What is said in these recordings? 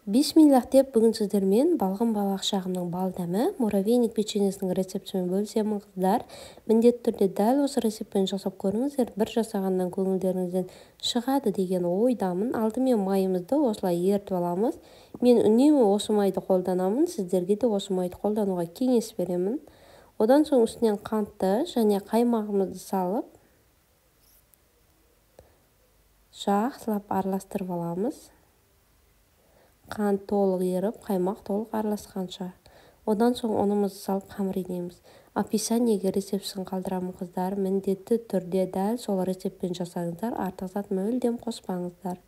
Бисмиллах деп бүгін сіздермен балғын балақ шағымның бал дәмі муравейник печеньесінің рецептімен бөлісемін, қыздар. Міндетті түрде дәл осы рецептпен жасап көріңіздер, бір жасағаннан көңілдеріңізден шығады деген ойдамын. Алдымен майымызды осылай ерітіп аламыз. Мен үнемі осы майды қолданамын, сіздерге де осы майды қолдануға кеңес беремін. Одан соң үстінен қантты және қаймағымызды салып, жақсылап араластырып аламыз. Қант толық еріп, қаймақ толық араласқанша. Одан соң ұнымызды салып қамыр илейміз. Описаниеге рецептісін қалдырамын, қыздар. Міндетті түрде дәл сол рецептпен жасаңыздар, артық зат мүлдем қоспаңыздар.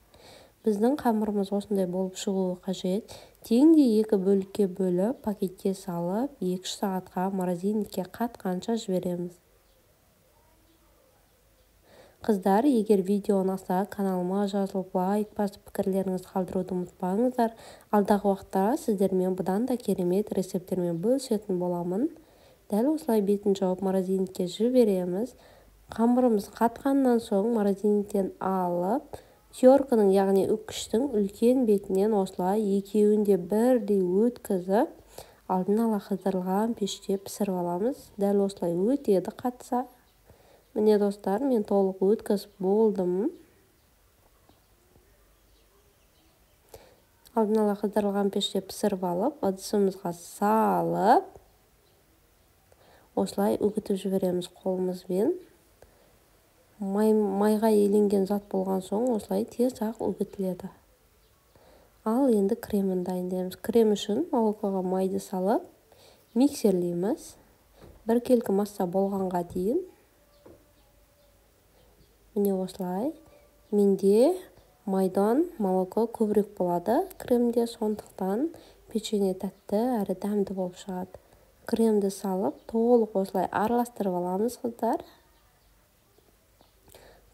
Біздің қамырымыз осындай болып шығуы қажет. Теңдей екі бөлікке бөліп, пакетке салып, 2-3 сағатқа морозильникке қатқанша жібереміз. Қыздар, егер видео ұнаса, каналыма жазылып, лайк басып, пікірлеріңізді қалдыруды ұмытпаңыздар. Алдағы уақытта сіздермен бұдан да керемет рецепттермен бөлісетін боламын. Дәл осылай бетін жауып морозильникке жібереміз. Қамырымыз қатқаннан соң морозильниктен алып, терканың, яғни үккіштің үлкен бетінен осылай екеуін де бірдей өткізіп, алдын ала қыздырылған пеште пісіріп аламыз. Дәл осылай өтеді қатса. Міне достар, мен толық өткізіп болдым. Алдын ала қыздырылған пеште пісіріп алып, ыдысымызға салып, осылай үгітіп жібереміз қолымызбен. Майға еленген зат болған соң осылай тез-ақ үгітіледі. Ал енді кремін дайындаймыз. Крем үшін молокоға майды салып, миксерлейміз. Біркелкі масса болғанға дейін. Міне осылай. Менде майдан молоко көбірек болады кремде, сондықтан печенье тәтті әрі дәмді болып шығады. Кремді салып, толық осылай араластырып аламыз, қыздар.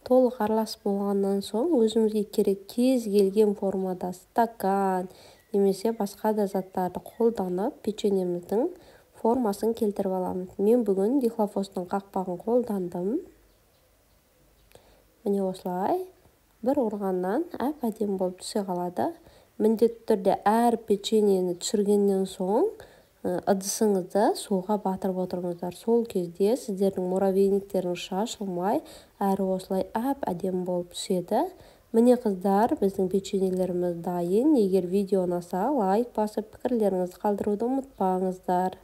Толық араласып болғаннан соң өзімізге керек кез келген формада стакан немесе басқа да заттарды қолданып печеньеміздің формасын келтіріп аламыз. Мен бүгін дихлофостың қақпағын қолдандым. Міне осылай бір ұрғаннан әп-әдемі болып түсе қалады. Міндетті түрде әр печеньені түсіргеннен соң ыдысыңызды суға батырып отырыңыздар. Сол кезде сіздердің муравейниктеріңіз шашылмай, әрі осылай әп-әдемі болып түседі. Міне қыздар, біздің печеньелеріміз дайын. Егер видео ұнаса, лайк басып, пікірлеріңізді қалдыруды ұмытпаңыздар.